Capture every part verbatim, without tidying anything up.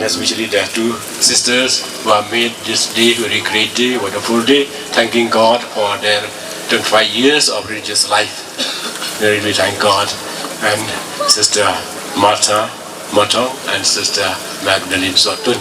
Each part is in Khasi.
Especially the two sisters who have made this day very great day, wonderful day, thanking God for their twenty-five years of religious life. We really thank God. And Sister Martha Motong and Sister Magdalene Sotun.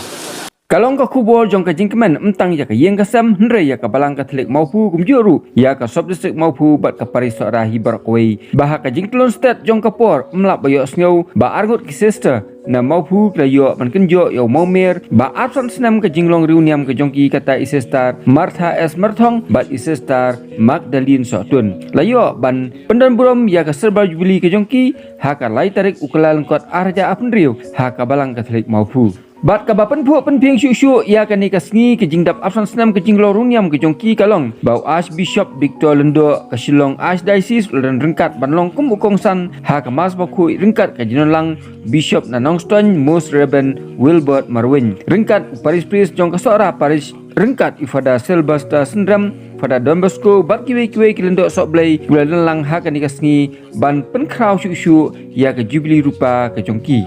Ka long ka khubor jong ka jingkmen ym tang ïa ka ïing ka sem hynrei ïa ka Balang Katholik Mawphu kumjuh ruh ïa ka Sub District Mawphu bad ka Parish Sohra hi baroh kawei. Ba ha ka jingtlun stet jong ka por ym lah ba ïohsngew ba arngut ki sister na Mawphu ki la ïoh ban kynjoh ïa u mawmer ba arphew san snem ka jinglong riewniam ka jong ki, kata i Sister Martha S Myrthong bad i Sister Magdalene Sohtun. La ïoh ban pyndonburom ïa ka Silver Jubilee ka jong ki ha ka lai tarik u Kyllalyngkot ar hajar arphew hynriew ha ka Balang Katholik Mawphu. Bad kaba pynphuh pynphieng shuh shuh ïa kane ka sngi ka jingdap arphew san snem ka jinglong riewniam ka jong ki ka long ba u Archbishop Victor Lyngdoh ka Shillong Archdiocese u la don ryngkat ban long kum u kongsan ha ka Mass bakhuid ryngkat ka jingdonlang Bishop na Nongstoiñ, Most Reverend Wilbert Marwein, ryngkat u Parish Priest jong ka Sohra Parish ryngkat u Father Sylvester Synrem, Father Don Bosco bad kiwei kiwei ki lyngdoh sohblei ki la don lang ha kane ka sngi ban pynkhraw shuh shuh ïa ka Jubilee Rupa ka jong ki.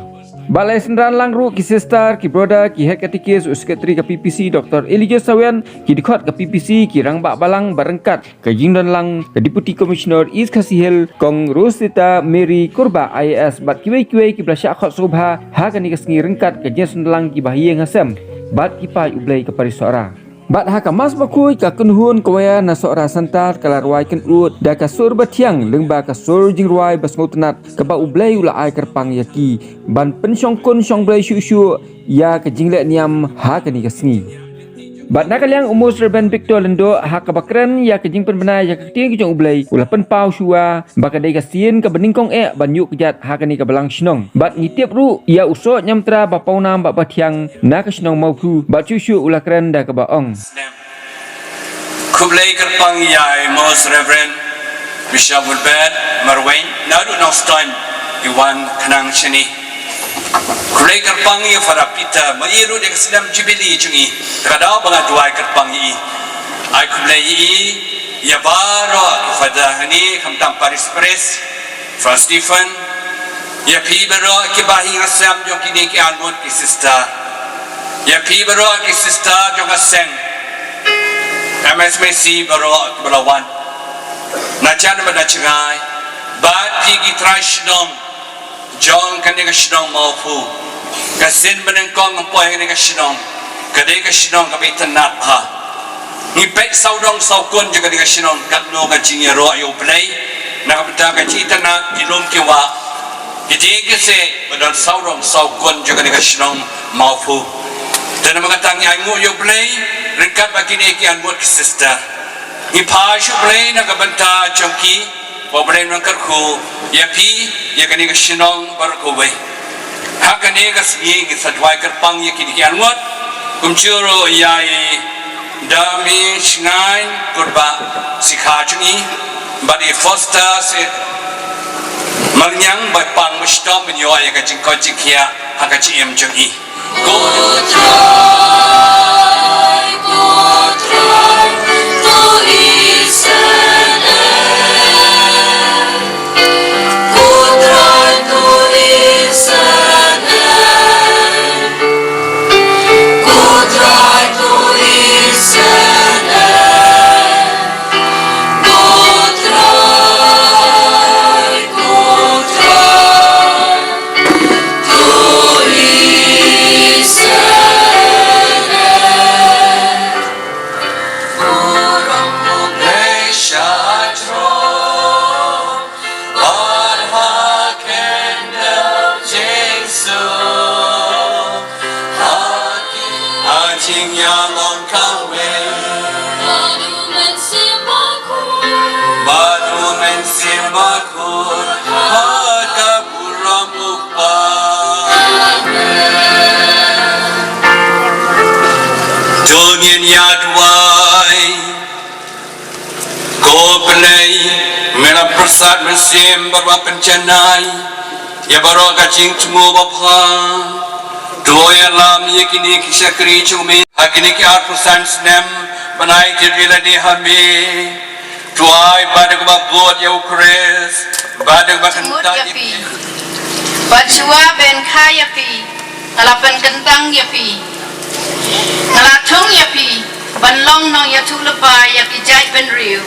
Ba la synran lang ruh ki sister, ki brother, ki head catechist, u secretary ka P P C Doctor Elijah Sawian, ki dkhot ka P P C, ki rangbah balang bad ryngkat ka jingdonlang ka Deputy Commissioner East Khasi Hills Kong Rosita Mary Kurbah I A S bad kiwei kiwei kiba la shah khot sngewbha ha kane ka sngi ryngkat ka jingsynlang kiba ha ïing ha sem bad ki paid U Blei ka Parish Sohra. Bad ha ka Mass bakhuid ka kynhun choir na Sohra Center ka la rwai kynud da ka sur bathiang lyngba ka sur jingrwai ba sngewtynnat kaba U Blei u la ai kyrpang ïa ki ban pynshongkun shongblei shuh shuh ïa ka jingleh niam ha kane ka sngi. Bad na ka liang u Most Reverend Victor Lyngdoh ha kaba kren ïa ka jingpynbna ïa ka ktien ka jong U Blei u la pynpaw shuwa ba ka dei ka sien kaba nyngkong eh ban ïuh kjat ha kane ka balang shnong. Bad ngi tip ruh ïa u soh niamtra ba pawnam bad bathiang na ka shnong Mawphu bad shuh shuh u la kren da kaba ong. Khublei kyrpang ïa i Most Reverend Bishop Wilbert Marwein naduh Nongstoiñ i wan khnang shane. Khublei kyrpang ïa Father Peter, ma i ruh dei ka snem Jubilee jong i. Te ka daw ba nga duwai kyrpang ïa i. Ai khublei ïa i, ïa baroh ki Father hangne khamtam Parish Priest, Father Stephen, ïa phi baroh kiba ha ïing ha sem jong kine ki arngut ki sister. Ïa phi baroh ki sister jong ka seng M S M C baroh kiba la wan na jan bad na jngai, bad phi ki trai shnong jong kane ka shnong Mawphu. Ka sien banyngkong ngam poi ha kane ka shnong, ka dei ka shnong kaba itynnat bha. Ngi peit sawdong sawkun jong kane ka shnong katno ka jingïaroh ïa U Blei na ka bynta ka jingitynnat ki lum ki wah, ki dieng ki siej ba don sawdong sawkun jong kane ka shnong Mawphu. Te namar kata ngi ainguh ïa U Blei ryngkat bad kine ki arngut ki sister. Ngi phai sha U Blei na ka bynta jong ki, ba U Blei un kyrkhu ïa phi, ïa kane ka shnong baroh kawei. Ha kane ka sngi ngi sa duwai kyrpang ïa kine ki arngut, kumjuh ruh ïa i Dame Shngaiñ Kurbah Sikha jong i, bad i Foster Seh Malngiang ba pang ba shitom ban ïoh ïa ka jingkoit jingkhiah ha ka jingim jong i. Ko Trai, ko Trai, to isynei. Ko Trai, to isynei. Ko Trai, to isynei. Ko Trai, ko Trai, to isynei. Burom U Blei sha jrong, bad ha khyndew jingsuk. Ha ki, ha jingïalong kawei. Bad U Mynsiem Bakhuid. Bad U Mynsiem Bakhuid. Ha ka burom U Kpa. Amen. To ngin ïa duwai. Ko Blei, me la pyrsad mynsiem bad ba pynjanai ïa baroh ka jingthmu ba pha. To ïalam ïa kine ki shakri jong me ha kine ki arphew san snem ban aiti ïa lade ha me. To ai ba da kaba bud ïa U Khrist, ba da kaba kyntait ïa phi. Bad shuwa ban kha ïa phi, Nga la pynkyntang ïa phi. Nga la thung ïa phi ban long nongïathuhlypa ïa ki jaitbynriew.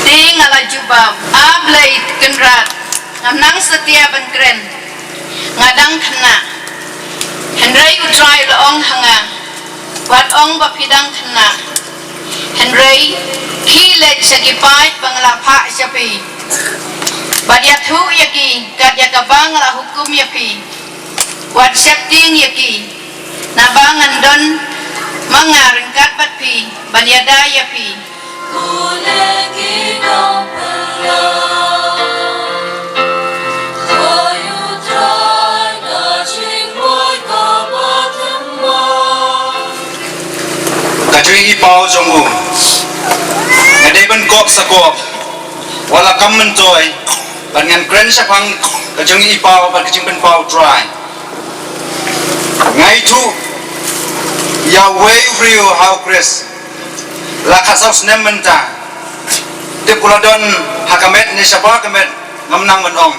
Te nga la jubab, A Blei Kynrad, ngam nang satia ban kren. Nga dang khynnah. Hynrei U Trai u la ong ha nga, wat ong ba phi dang khynnah. Hynrei khie leit sha ki paid ba nga la phah sha phi, bad ïathuh ïa ki kat ïa kaba nga la hukum ïa phi. Wat sheptieng ïa ki, naba ngan don ma nga ryngkat bad phi ban ïada ïa phi. Ka jingïohi paw jong u. Nga dei ban kop sa kop, wat la kam myntoi, bad ngan kren shaphang ka jingïohi paw bad ka jingpynpaw U Trai. Nga ithuh ïa uwei u briew ha U Khrist la khatsaw snem mynta. Tip u la don ha ka met ne shabar ka met, ngam nang ban ong.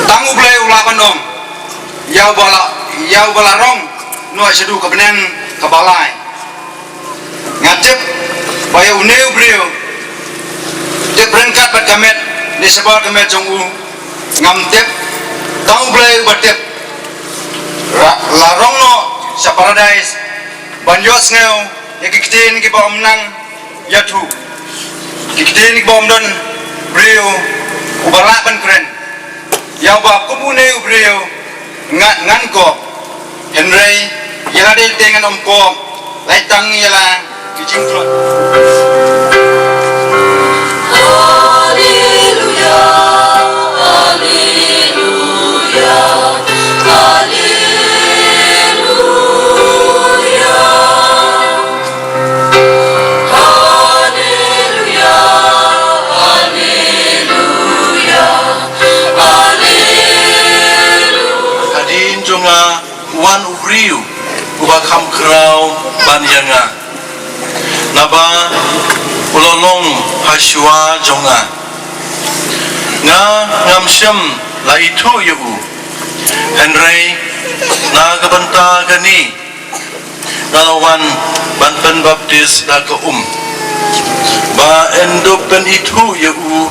Tang U Blei u lah ban ong ïa uba la, ïa uba la rong noh shaduh ka bneng kaba lai. Nga tip ba ïa une u briew, tip ryngkat bad ka met ne shabar ka met jong u, ngam tip. Tang U Blei uba tip. Ra-, la rong noh sha paradais ban ïohsngew ïa ki ktien kiba ym nang ïathuh, ki ktien kiba ym don briew uba lah ban kren. Ïa uba kum une u briew nga, ngan kop. Hynrei ïa lade te ngan ym kop, lait tang ïa la ki jingtlot. Haleluya, haleluya, haleluya. Haleluya, haleluya, haleluya. Hadien jong nga wan u briew uba kham khraw ban ïa nga, naba u la long ha shuwa jong nga. Nga ngam shym la ithuh ïa u. Hynrei na ka bynta kane nga la wan ban pynbaptis da ka um, ba yn dup pynithuh ïa u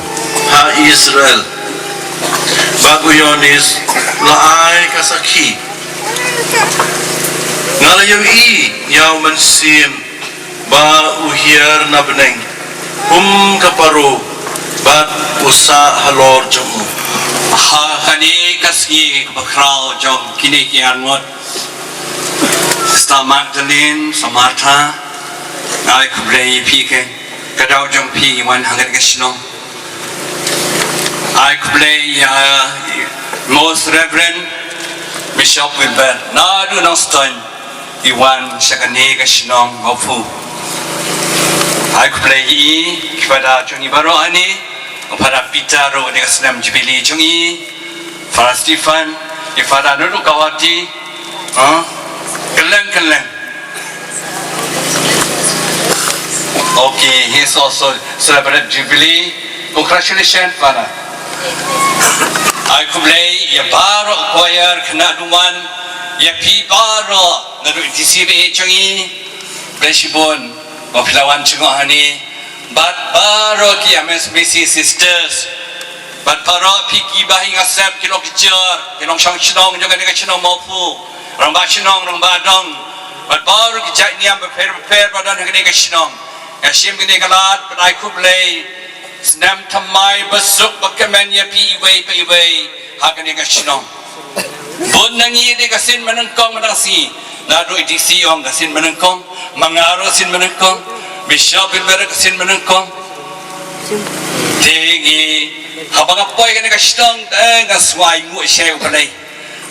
ha Israel. Bad u Ïoannis la ai ka sakhi. Nga la ïohi ïa u Mynsiem ba u hiar na bneng kum ka paro, bad u sah halor jong u. Ha kane ka sngi kaba khraw jong kine ki arngut, Sister Magdalene, Sister Martha, nga ai khublei ïa phi, ka, ka daw jong phi wan ha kane ka shnong. Ai khublei ïa Most Reverend Bishop Wilbert, naduh Nongstoiñ i wan sha kane ka shnong Mawphu. Ai khublei ïa i, ki Father jong i baroh hangne, u Father Peter ruh kane ka snem Jubilee jong i, Father Stephen, i Father naduh Guwahati, ha? Kylleng kylleng. Okay, he's also celebrate Jubilee. Congratulations, Father. Ai khublei ïa baroh choir, khynnah duwan, ïa phi baroh naduh E T C ba jong i. Khublei shibun ba phi la wan jngoh hangne. Bad baroh ki M S B C sisters, bad baroh phi kiba hi nga sep ki lok ki jor, ki nongshong shnong jong kane ka shnong Mawphu, rangbah shnong, rangbah dong, bad baroh ki jait niam bapher bapher ba don ha kane ka shnong. Nga shim kane ka lad ban ai khublei snem thymmai basuk bakmen ïa phi iwei pa iwei ha kane ka shnong. Bun na ngi dei ka sien banyngkong mynta ka sngi. Naduh i D C ong ka sien banyngkong, ma nga ruh ka sien banyngkong, Bishop Wilbert ka sien banyngkong. Te ngi, haba nga poi kane ka shnong, te nga sngew nguh shai U Blei.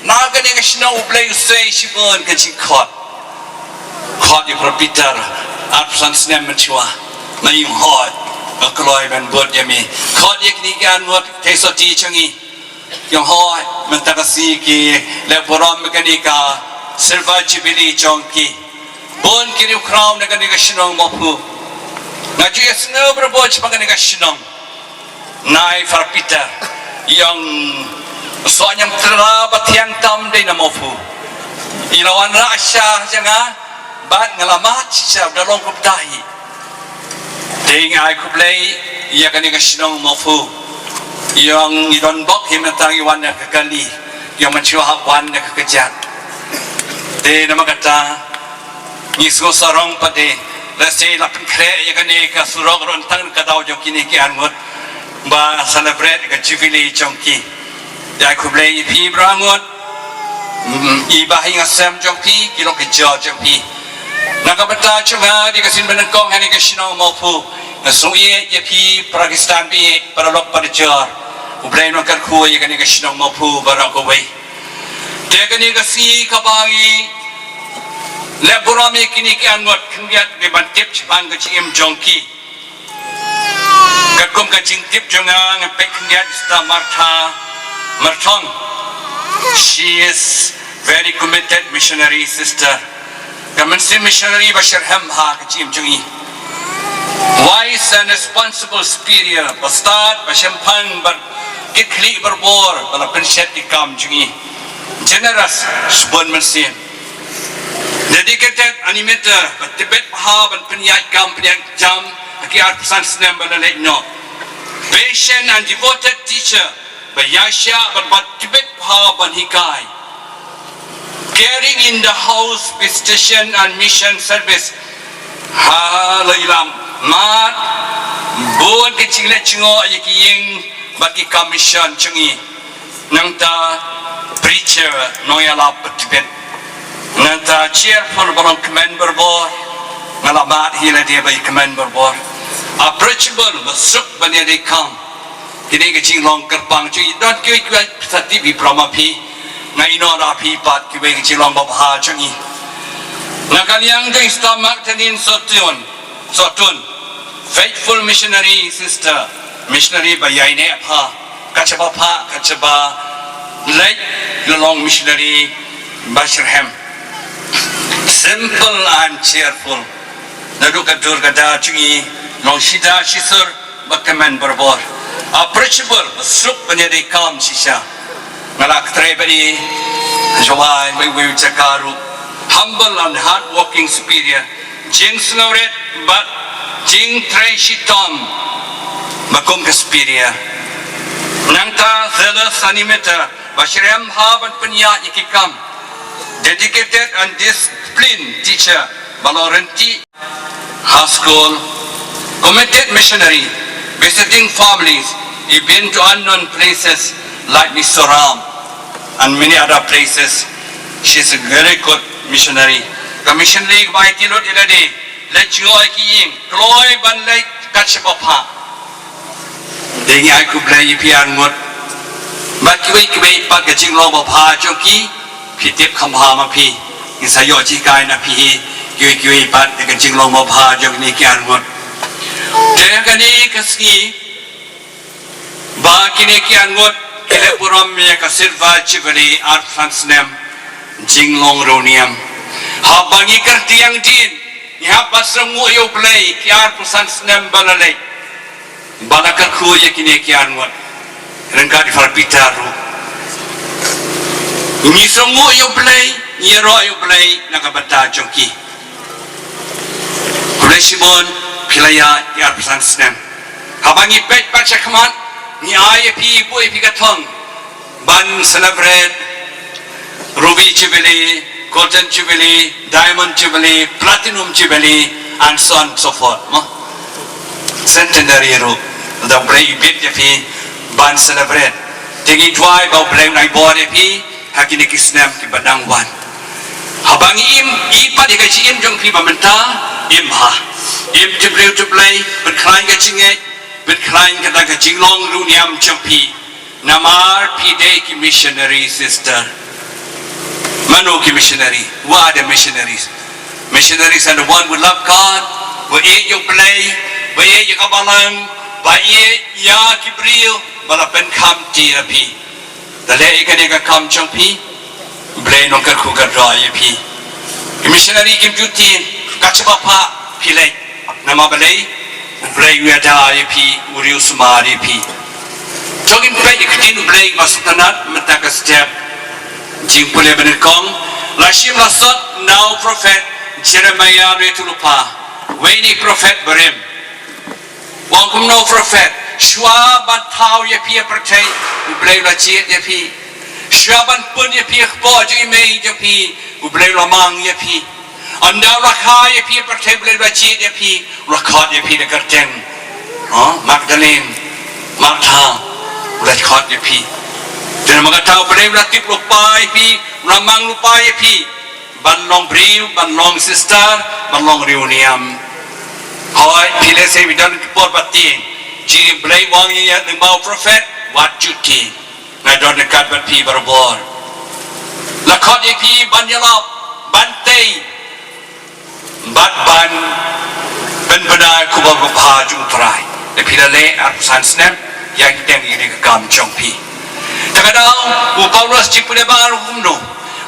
Na kane ka shnong U Blei u sei shibun ka jingkhot. Khot ïa u Father Peter, arphew san snem mynshuwa. Nga ïeng hooid, nga kloi ban bud ïa me. Khot ïa kine ki arngut, ki sotti jong ngi. Ïeng hooid, mynta ka sngi ki leh burom ïa kane ka Silver Jubilee jong ki. Bun ki riew khraw na kane ka shnong Mawphu. Nga ju ïasngew bha bha shaphang kane ka shnong. Nai Father Peter, ïeng Soh ñiam tra ba thiang tam dei na Mawphu. I la wanrah sha jong nga bad nga la mad shisha da long kumta hi. Te nga ai khublei ïa kane ka shnong Mawphu. Ïong i don bok hi mynta ngi wan na ka kali, ïong mynshuwa hap wan na ka kjat. Te namar kata ngi sngewsarong pat de, lehse la pynkhreh ïa kane ka surok ruh tang ka daw jong kine ki arngut ba celebrate ka jubilee jong ki. Ïa khublei ïa phi baroh arngut. Mm, i bahaïing hasem jong phi, ki lok ki jor jong phi. Na ka bynta jong nga, da ka ktien ba nyngkong ha kane ka shnong Mawphu, nga sngewbha ïa phi para Khristan phi, para lok para jor. U Blei un kyrkhu ïa kane ka shnong Mawphu baroh kawei. Te kane ka sngi kaba ngi leh burom ïa kine ki arngut, khyndiat ngi ban tip shaphang ka jingim jong ki. Katkum ka jingtip jong nga, nga peit khyndiat ïa Sister Martha Marthong. She is very committed missionary sister. Ka mynsiem missionary ba syrhem ha ka jingim jong i. Wise and responsible superior, ba stad, ba shemphang, ba kit khlieh barabor, ba la pynshet ïa ka kam jong i. Generous, shibun mynsiem. Dedicated animator, ba tbit bha ban pynïaid kam pynïaid jam ha ki arphew san snem ba la leit noh. Patient and devoted teacher, ba ïaishah bad ba tbit bha ban hikai. Caring in the house, visitation and mission service. Ha la ïalam mad bun ki jingleh jngoh ïa ki ïing bad ki kam mission jong i. Nangta preacher nongïalap ba tbit. Nangta cheerful ba long kmen barabor. Nga la mad hi lade ba i kmen barabor. Approachable, ba suk ban ïadei kam. Kine ki jinglong kyrpang jong i, don kiwei kiwei sa tip hi para ma phi. Nga ïehnoh da phi pat kiwei ki jinglong babha jong i. Na ka liang jong i Sister Magdalene Sotun. Sotun, faithful missionary sister, missionary ba ïaineh bha, ka jubab bha, ka jubab leh, la long missionary ba syrhem. Simple and cheerful. Naduh ka dur ka dar jong i, long shida shisur, ba kmen barabor. Approachable, ba suk ban ïadei kam shisha. Nga la kynthei bad i, jawai, bad i wei jaka ruh. Humble and hardworking superior. Jingsngewrit bad jingtrei shitom ba kum ka superior. Nangta zealous animator, ba syrhem bha ban pynïaid ïa ki kam. Dedicated and disciplined teacher, ba long ryntih ha skul. Committed missionary, visiting families, even to unknown places like Mizoram and many other places. She is a very good missionary. Ka missionary ba ïa ki lut ïa lade, leit jngoh ïa ki ïing, kloi ban leit kat shaba phah. Te ngi ai khublei ïa phi arngut. Bad kiwei kiwei pat ka jinglong babha jong ki, phi tip kham bha ma phi. Ngin sa ïoh jinghikai na phi hi, kiwei kiwei pat ka jinglong babha jong kine ki arngut. Te kane ka sngi, ba kine ki arngut ki leh burom ïa ka Silver Jubilee arphew san snem jinglong riewniam. Haba ngi kyrtiang dien, ngi hap ban sngewnguh ïa U Blei ki arphew san snem ba la leit, ba la kyrkhu ïa kine ki arngut. Ryngkat i Father Peter ruh. Ngi sngewnguh ïa U Blei, ngi ïaroh ïa U Blei na ka bynta jong ki. Khublei shibun, phi la ïaid ki arphew san snem. Haba ngi peit pat sha khmat, ngi ai ïa phi, buh ïa phi ka thong ban celebrate Ruby Jubilee, Golden Jubilee, Diamond Jubilee, Platinum Jubilee, and so on and so forth, mo? Centenary ruh. Lada U Blei u bit ïa phi ban celebrate. Te ngi duwai ba U Blei un ai bor ïa phi ha kine ki snem kiba dang wan. Haba ngi im, i pat ïa ka jingim jong phi ba mynta, im ha. Im te briew te Blei, pynkhlaiñ ka jingngeit, pynkhlaiñ kata ka jinglong riewniam jong phi. Namar phi dei ki missionary sister. Mano ki missionary? Who are the missionaries? Missionaries are the one who love God, ba ïeit ïa U Blei, ba ïeit ïa ka balang, ba ïeit ïa ki briew, ba la pynkham ïa phi. Da leh ïa kane ka kam jong phi, Blei un kyrkhu kyrdoh ïa phi. Ki missionary kim ju tieng, kat shaba phah phi leit. Namar balei? U Blei u ïada ïa phi, u riewsumar ïa phi. To ngin peit ïa ka ktien U Blei ba sngewtynnat mynta ka step. Jingpule ba nyngkong, la shim la sot na u prophet Jeremiah, re tu lupa. Wei ni prophet barim. Ong kumno u prophet, shuwa ban thaw ïa phi ha pyrthei, U Blei u la jied ïa phi. Shuwa ban pun ïa phi ha kpoh jong i mei jong phi, U Blei u la mang ïa phi. Ynda u la kha ïa phi ha pyrthei, U Blei u la jied ïa phi, u la khot ïa phi da kyrteng. Oh, Magdalene, Martha, u la khot ïa phi. Te namar kata U Blei u la tip lypa ïa phi, u la mang lypa ïa phi. Ban long briew, ban long sister, ban long riewniam. Hooid, phi lehse phi don ki por ba tieng. Jingim Blei u ong ïa lyngba u prophet, wat ju tieng. Nga don ryngkat bad phi barabor. La khot ïa phi ban ïalap, ban tei, bad ban pynbna ïa ka khubor babha jong U Trai. Te phi la leh arphew san snem, ïa ki teng ïa ka kam jong phi. Te ka dei u Paulus jingpule ba ar kumno.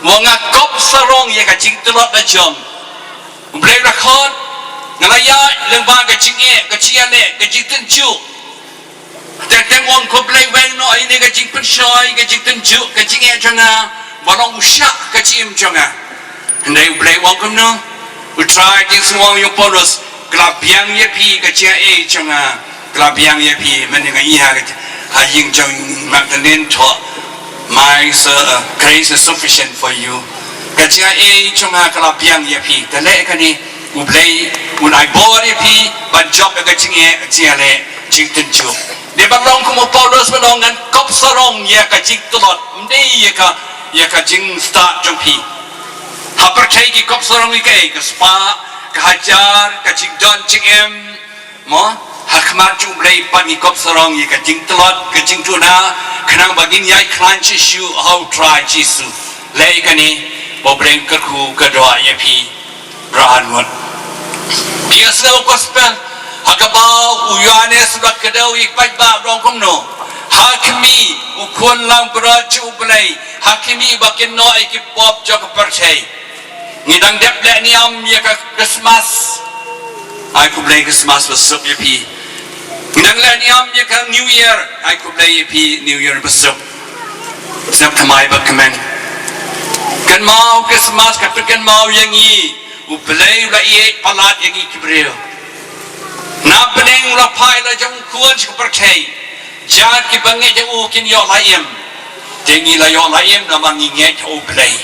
U ong nga kop sarong ïa ka jingtlot la jong. U Blei u la khot, nga la ïaid lyngba ka jingeh, ka jingïaleh, ka jingtynjuh. Teng teng u ong ko Blei, weng noh ïa kane ka jingpynshoi, ka jingtynjuh, ka jingeh jong nga, ba long u shah ka jingim jong nga. Hynrei U Blei u ong kumno, U Trai Jisu u ong ïa u Paulus, ka la biang ïa phi ka jingaiei jong nga, ka la biang ïa phi, mynta nga ïa ka, ha ïing jong Magdalene to, my uh, grace is sufficient for you. Ka jingaiei jong nga ka la biang ïa phi, te leh kane, U Blei un ai bor ïa phi ban jop ïa ka jingeh, jingïaleh, jingtynjuh. Dei ban long kum u Paulus, ban long ngan kop sarong ïa ka jingtlot, ym dei ïa ka, ïa ka jingstad jong phi. Ha pyrthei ki kop sarong ïa kaei, ka spah, ka hajar, ka jingdon jingem, mo, ha khmat jong U Blei pat ngi kop sarong ïa ka jingtlot, ka jingduna, khnang ba ngin ïai khlaiñ shisha ha U Trai Jisu. Leh kane, ba U Blei un kyrkhu kyrdoh ïa phi. Brad Wood. Phi ïa sngew gospel, ha kaba u Ïoannis u la kdew ïa ki paidbah, u ong kumno. Ha khmih, u khun langbrot jong U Blei, ha khmih ba kin noh ïa ki pop jong ka pyrthei. Ngi dang dep leh niam ïa ka Christmas. Ai khublei Christmas ba suk ïa phi. Ngi dang leh niam ïa ka New Year. Ai khublei ïa phi, New Year ba suk. Sngap thymmai bad kmen. Kynmaw Christmas ka pynkynmaw ïa ngi. U Blei u la ïeit palat ïa ngi ki briew. Na bneng u la phah ïa la jong u khun sha ka pyrthei. Ïa kiba ngeit ha u kin ïoh la im. Te ngi la ïoh la im namar ngi ngeit ha U Blei.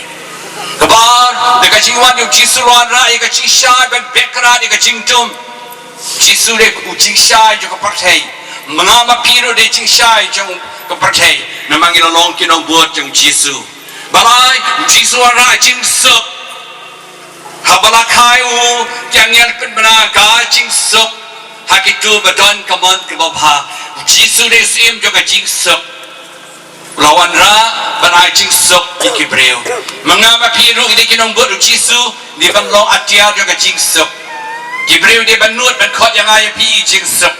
Kaba ar, da ka jingwan u Jisu u la wanrah ïa ka jingshai ban beh krad ïa ka jingdum. Jisu dei u jingshai jong ka pyrthei. Ma nga ma phi ruh dei jingshai jong ka pyrthei. Namar ngi la long ki nongbud jong u Jisu. Balei? U Jisu u wanrah jingsuk. Haba la kha ïa u, ki angel pynbna ka jingsuk ha kito ba don ka mon kaba bha. U Jisu dei u syiem jong ka jingsuk. U la wanrah ban ai jingsuk ïa ki briew. Ma nga ma phi ruh ngi dei ki nongbud u Jisu, ngi dei ban long atiar jong ka jingsuk. Ki briew dei ban nud ban khot ïa nga ïa phi i jingsuk.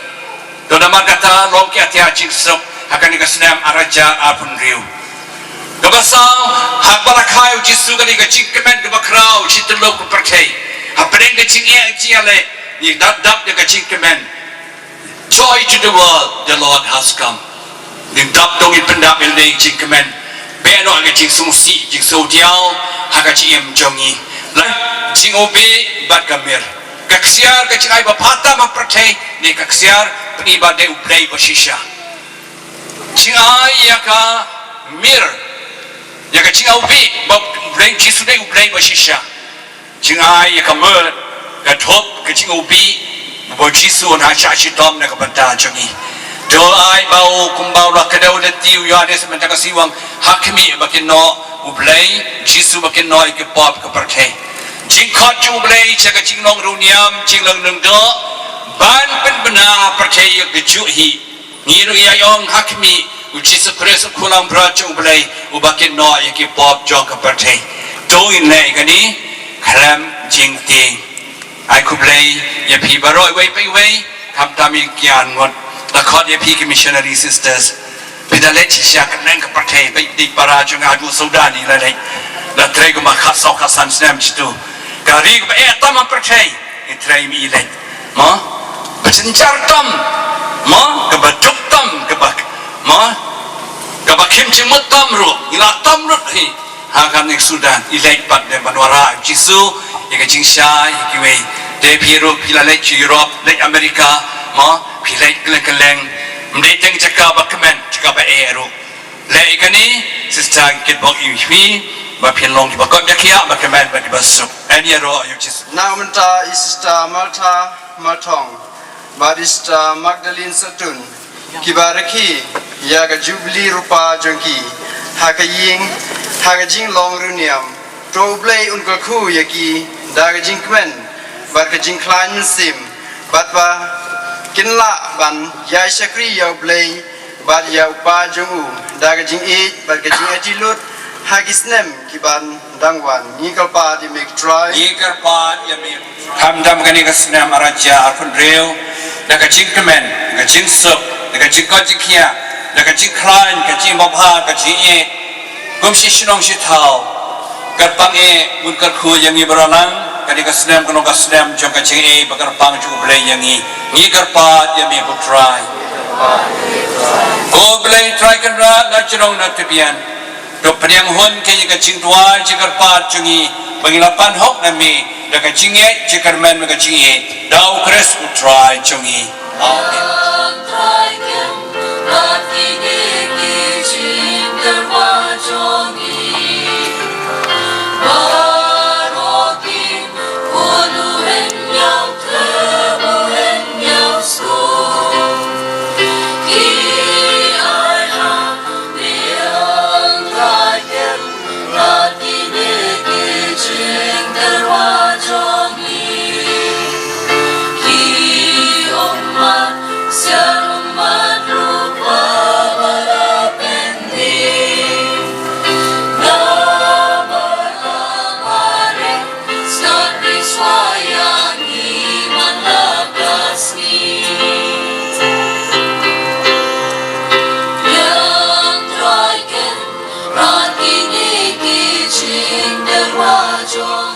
To namar kata long ki atiar jingsuk ha kane ka snem ar hajar arphew hynriew. Kaba saw, haba la kha ïa u Jisu kane ka jingkmen kaba khraw shi tyllup ka pyrthei. Hapdeng ka jingeh jingïaleh, ngi dap dap da ka jingkmen. Joy to the world, the Lord has come. Ngin dap dong, ngin pyndap ïa lade jingkmen. Beh noh ka jingsngewsih jingsngewdiaw ha ka jingim jong ngi. La jingawbih bad ka mir. Ka ksiar ka jingai ba bha tam ha pyrthei ne ka ksiar pyni ba dei U Blei ba shisha. Jingai ïa ka mir, ïa ka jingawbih ba U Blei, Jisu dei U Blei ba shisha. Jingai ïa ka mir, ka thup, ka jingawbih ba Jisu un hap shah shitom na ka bynta jong ngi. To ai ba u kumba u la kdew lynti u Ïoannis mynta ka sngi, u ong ha khmih ba kin noh U Blei, Jisu ba kin noh ïa ki pop ka pyrthei. Jingkhot jong U Blei sha ka jinglong riewniam, jinglong lyngdoh ban pynbna ha pyrthei ïa ka juh hi. Ngi ruh ïa ong ha khmih, u Jisu Khrist u khun langbrot jong U Blei, uba kin noh ïa ki pop jong ka pyrthei. To ngin leh kane khlem jingtieng. Ai khublei ïa phi baroh iwei pa iwei, khamtam ïa ki arngut. La khot ïa phi ki missionary sisters. Phi da leit shisha kylleng ka pyrthei, bad ïa ki para jong nga ha Sudan ngi la leit. La trei kumba khatsaw khatsan snem shatu. Ka ri kaba eh tam ha pyrthei. Ngi trei, ngi leit. Mo? Ba jynjar tam. Mo? Kaba duk tam, kaba, Ha? Kaba khim jingmut tam ruh, ngi la tam ruh hi. Ha kane ka Sudan, i leit pat dei ban wanrah ïa u Jisu, ïa ka jingshai, ïa kiwei. Te phi ruh phi la leit sha Europe, leit America, mo, phi leit kylleng kylleng. Ym dei tang jaka ba kmen, jaka ba eh ruh. Leh ïa kane, Sister Kitbok ïa phi, ba phin long kiba kot ba khiah, ba kmen, ba kiba suk. Yn ïaroh ïa u Jisu. Nang mynta i Sister Martha Marthong bad i Sister Magdalene Satun, kiba rakhe ïa ka Jubilee Rupa jong ki ha ka ïing, ha ka jinglong riewniam. To U Blei un kyrkhu ïa ki da ka jingkmen bad ka jingkhlaiñ mynsiem, bad ba kin lah ban ïai shakri ïa U Blei bad ïa u Kpa jong u da ka jingïeit bad ka jingïaid lut ha ki snem ki ban dang wan. Ngi kyrpad ïa me ko Trai. Ngi kyrpad ïa me ko Trai. Khamtam kane ka snem ar hajar arphew hynriew, da ka jingkmen, da ka jingsuk, da ka jingkot jingkhiah, da ka jingkhlaiñ, ka jingbha, ka jingïeit, kum shi shnong shi thaw. Kyrpang eh, un kyrkhu ïa ngi baroh lang. Kane ka snem kan long ka snem jong ka jingïeit bad kyrpang jong U Blei ïa ngi. Ngi kyrpad ïa me ko Trai. Ko Blei Trai Kynrad na jrong na tbian, to pdiang hun ïa ka jingduwai jingkyrpad jong ngi, ba ngin ïa pan hok na me da ka jingïeit jingkyrmen bad ka jingïeit, da U Khrist U Trai jong ngi. Amen.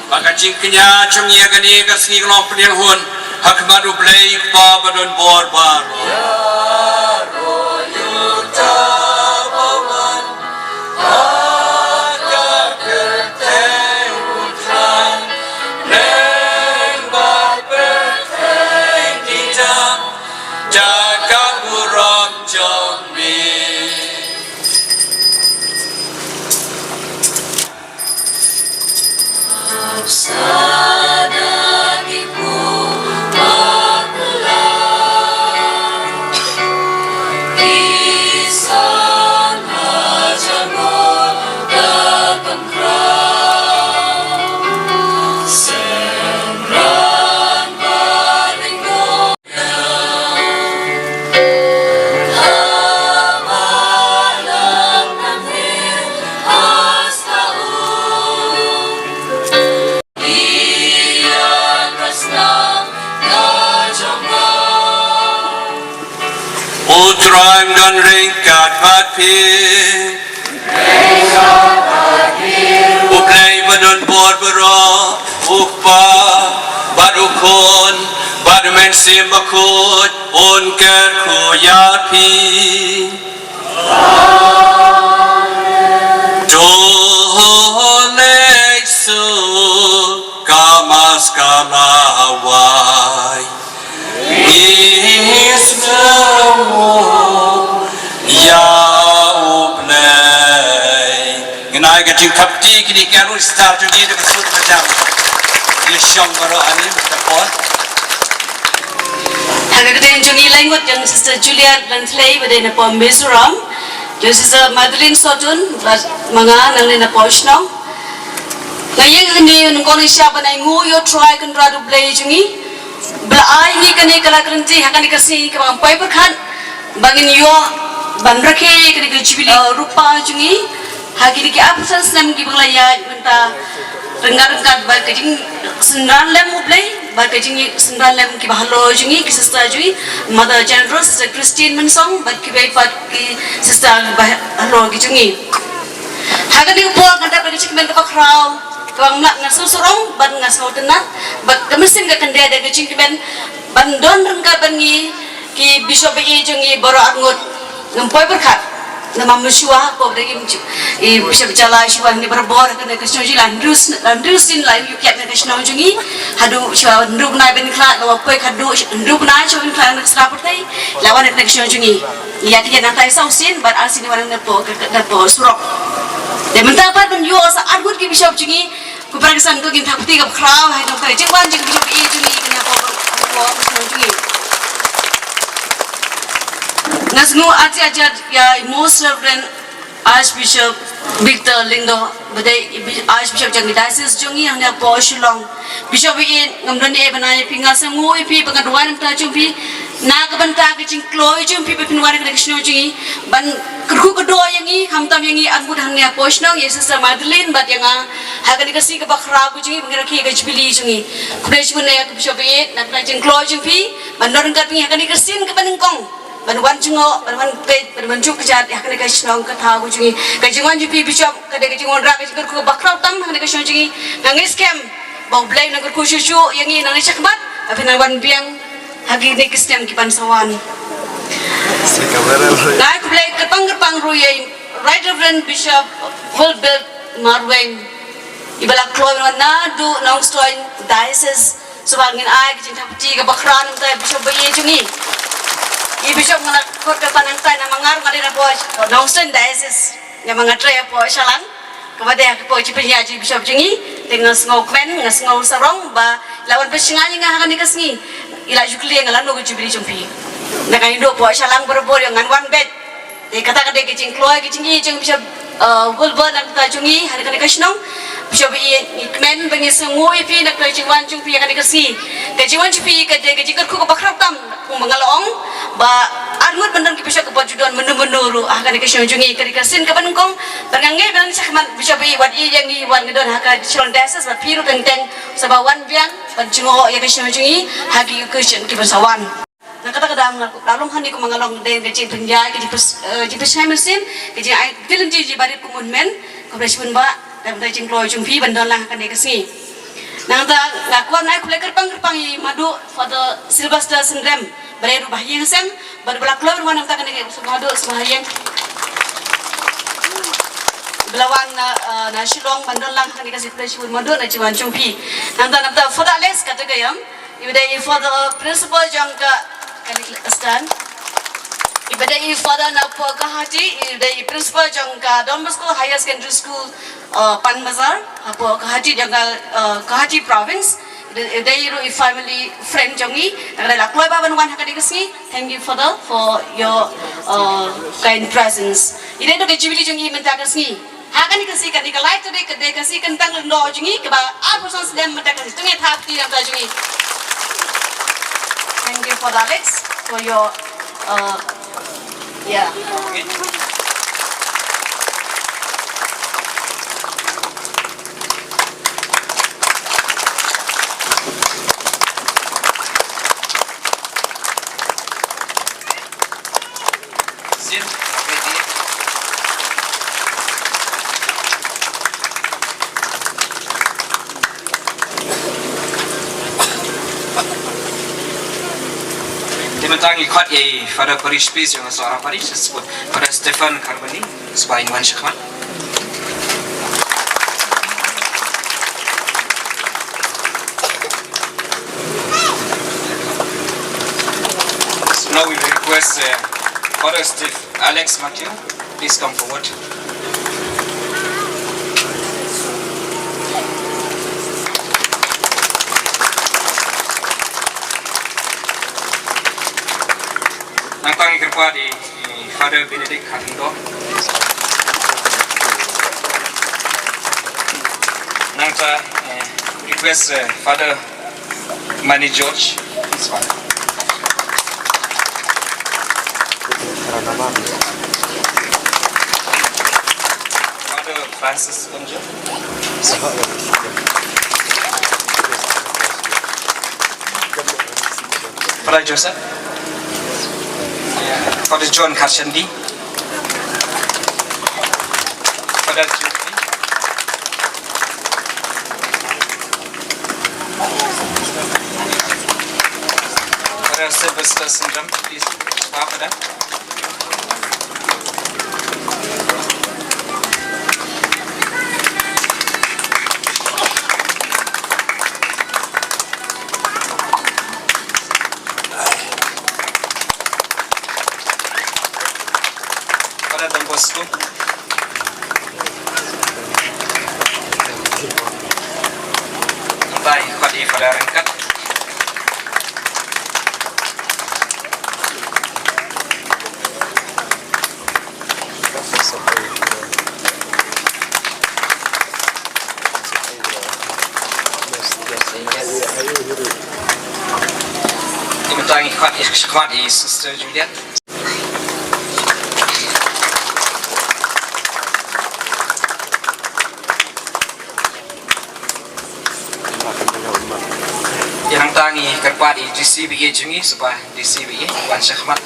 Ba ka jingkñia jong ngi ïa kane ka sngi kan long pdiang hun ha khmat U Blei Kpa ba don bor baroh. U Trai un don ryngkat bad phi. U Blei ba don bor baroh, U Kpa, bad U Khun, bad U Mynsiem Bakhuid, un kyrkhu ïa phi. To leit suk ka Mass ka la wai. Ngi sngew ïa U Blei. Ngin ai ka jingthap kti kine ki arngut sister jong ngi da ka sur ka jam. Ngi shong baroh ani mynta por. Ha ka kyrteng jong ngi laingut jong Sister Juliet Lenthlei ba dei na pom Mizoram, jong Sister Madeline Sotun bad ma nga nangne na pom shnong. Nga ïeng hangne nyngkong nyngshap ban ainguh ïa U Trai Kynrad U Blei jong ngi ba la ai ngi kane ka la ka lynti ha kane ka sngi kaba ngam poi pyrkhat ba ngin ïoh ban rakhe kane ka Jubilee, uh, Rupa jong ngi ha kine ki arphew san snem kiba la ïaid mynta, ryngkat ryngkat bad ka jingsynran lem U Blei bad ka jingsynran lem kiba halor jong ngi, ki sister jong ngi, Mother General, Sister Christine Mynsong bad kiwei pat ki sister ba halor ki jong ngi. Ha kane ka por ngan dap da ka jingkmen kaba khraw, kaba ngam lah, nga sngewsarong bad nga sngewtynnat bad ka mynsiem ka kyndit da ka jingkmen ban don ryngkat bad ngi ki bishop ba ïeit jong ngi baroh arngut. Ngam poi pyrkhat namar mynshwa hapoh ba dei i Bishop Jala shuwa hangne barabor ha kane ka shnong jong ngi la hynriew sn-, la hynriew sien la ïoh kiad ha kane ka shnong jong ngi. Haduh shuwa hynriew bnai ban khlad la poi, haduh hynriew bnai shuwa ban khlad na ka sla pyrthei la wan ha kane ka shnong jong ngi. Ïa ki ïa nangta saw sien bad ar sien wan napoh ka, ka, napoh surok. Te mynta pat ban ïoh sa arngut ki bishop jong ngi. Kumba ka san ko kin thap ti ka khraw hai nong ka jingwan jong ka bishop i jong ngi kane hapoh, hapoh ka shnong jong ngi. Nga sngew arti ajat ïa i Most Reverend Archbishop Victor Lyngdoh, ba dei i bi-, Archbishop jong ka diocese jong ngi hangne hapoh Shillong. Bishop i, ngam don ei ban ai ïa phi, nga sngew ïa phi ba nga duwai na ka bynta jong phi, na ka bynta ka jingkloi jong phi ba phin wan ha kane ka shnong jong ngi ban kyrkhu kyrdoh ïa ngi, khamtam ïa ngi arngut hangne hapoh shnong, ïa Sister Madeline bad ïa nga ha kane ka sngi kaba khraw ka jong ngi ba ngi rakhe ka jubili jong ngi. Khublei shibun ïa ka bishop i na ka bynta ka jingkloi jong phi ban don ryngkat bad ngi ha kane ka sien kaba nyngkong. Ban wan jngoh, ban wan peit, ban wan ju kjat ïa kane ka shnong ka thaw ka jong ngi. Ka jingwan jong phi bishop ka dei ka jingwanrah, ka jingkyrkhu ba khraw tam ha kane ka shnong jong ngi. Nga ngeit skhem ba U Blei un nang kyrkhu shuh shuh ïa ngi nangne shakhmat ba phin nang wan biang ha kine ki snem ki ban sa wan. Nga ai khublei kyrpang kyrpang ruh ïa i Right Reverend Bishop Wilbert Marwein, i ba la kloi wan naduh Nongstoiñ Diocese. Shuwa ngin ai ka jingthap ti kaba khraw na ka bynta i bishop ba i jong ngi. I bishop nga la khot ka nangta namar nga ruh nga dei napoh Nongstoiñ Diocese. Namar nga trei hapoh Shillong. Kaba dei hapoh jingpynïaid jong i bishop jong ngi. Te nga sngewkmen, nga sngewsarong ba la wan pynshngaiñ ïa nga ha kane ka sngi. I la ju kylli ïa nga lano ka jubili jong phi. Nga kynduh hapoh Shillong barabor ïa ngan wan beit. Te kata ka dei ka jingkloi ka jingïeit jong Bishop, uh, Wilbur na ka bynta jong ngi ha kane ka shnong. Bishop, i, ngi kmen ba ngi sngew ïa phi na ka jingwan jong phi ha kane ka sngi. Ka jingwan jong phi ka dei ka jingkyrkhu kaba khraw tam, kumba nga la ong, ba arngut ban don ki bishop kaba ju don mynno mynno ruh ha kane ka shnong jong ngi, ka dei ka sien kaba nyngkong. Bad nga ngeit ba nang shakhmat Bishop, i, wat i ïa ngi wan ngi don ha ka Shillong Diocese, bad phi ruh teng teng sa ba wan biang ban jngoh ïa ka shnong jong ngi ha ki occasion kiba sa wan. Na kata ka daw nga la long hangne kumba nga la ong, dei ka jingpynïaid, ka jingpys-, eh, jingpynshai mynsiem, ka jingai guarantee jingbarit kum u hynmen. Khublei shibun bah, da ka bynta jingkloi jong phi ban don lang ha kane ka sngi. Nangta nga kwah ban ai khublei kyrpang kyrpang ïa i Madu Father Sylvester Synrem, ba dei ruh ba ha ïing ha sem, ba dei ba la kloi ban wan nangta kane ka Madu sngewbha ïa i ba la wan na, eh, na Shillong ban don lang ha kane ka sngi. Khublei shibun Madu na jingwan jong phi. Nangta, nangta Father Alex Katakayam, i ba dei i Father Principal jong ka, ka Eastern. I ba dei i Father napoh Guwahati, i ba dei i Principal jong ka Don Bosco Higher Secondary School, uh, Panbazar, hapoh Guwahati jong ka, uh, Guwahati Province. I ba dei, i ba dei ruh i family friend jong ngi. Te ka dei la kloi bha ban wan ha kane ka sngi. Thank you, Father, for your, uh, kind presence. I dei ruh ka Jubilee jong ngi mynta ka sngi. Ha kane ka sngi, kane ka lai tarik ka dei ka sngi kyntang lyngdoh jong ngi kaba arphew san snem mynta ka sngi. To ngin thap ti na ka bynta jong ngi. Thank you, Father Alex, for your, uh, yeah. Te mynta ngi khot ïa i Father Parish Priest jong ka Sohra Parish, Father Stephen Carboni, sngewbha wan shakhmat. So now we request, uh, Father Steve, Alex Matthew, please come forward. Nangta ngi kyrpad ïa i Father Benedict Kharlyngdoh. Nangta, eh, request, eh, Father Mani George. Father Francis Konjo. Father Joseph. Father John Karshandi. Father Jeffrey. Father Sylvester Syndrome, please. Father. Tang i khmat i khmat i Sister Juliet. Ïa nangta ngi kyrpad ïa i D C ba ïeit jong ngi, sngewbha D C ba ïeit wan sha khmat.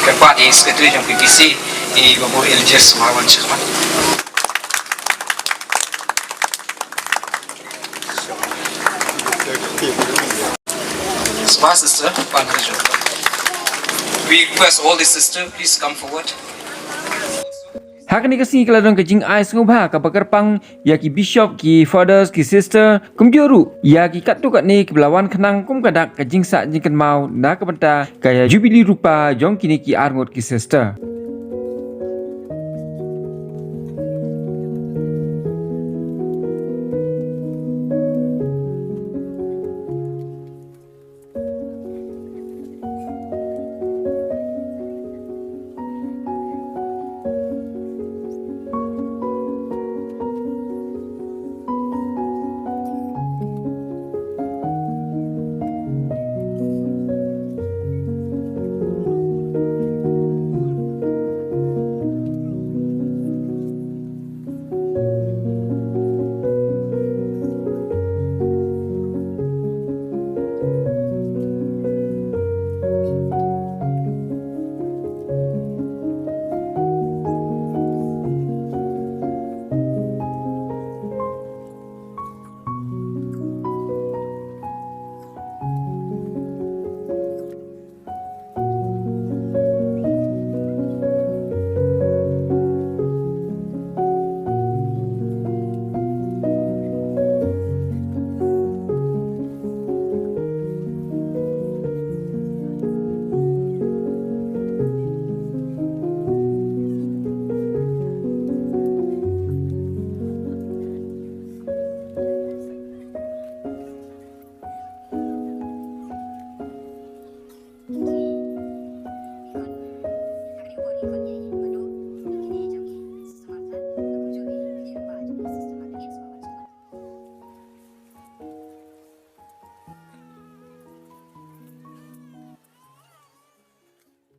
Kyrpad ïa i Secretary jong P P C, i Babu Eligius, sngewbha wan sha khmat. Spa sister, pan hajung. We request all the sister, please come forward. Ha kane ka sngi ka la don ka jingai sngewbha kaba kyrpang ïa ki bishop, ki fathers, ki sister, kumjuh ruh ïa ki katto katne kiba la wan khnang kum ka dak ka jingsah jingkynmaw na ka bynta ka Jubilee Rupa jong kine ki arngut ki sister.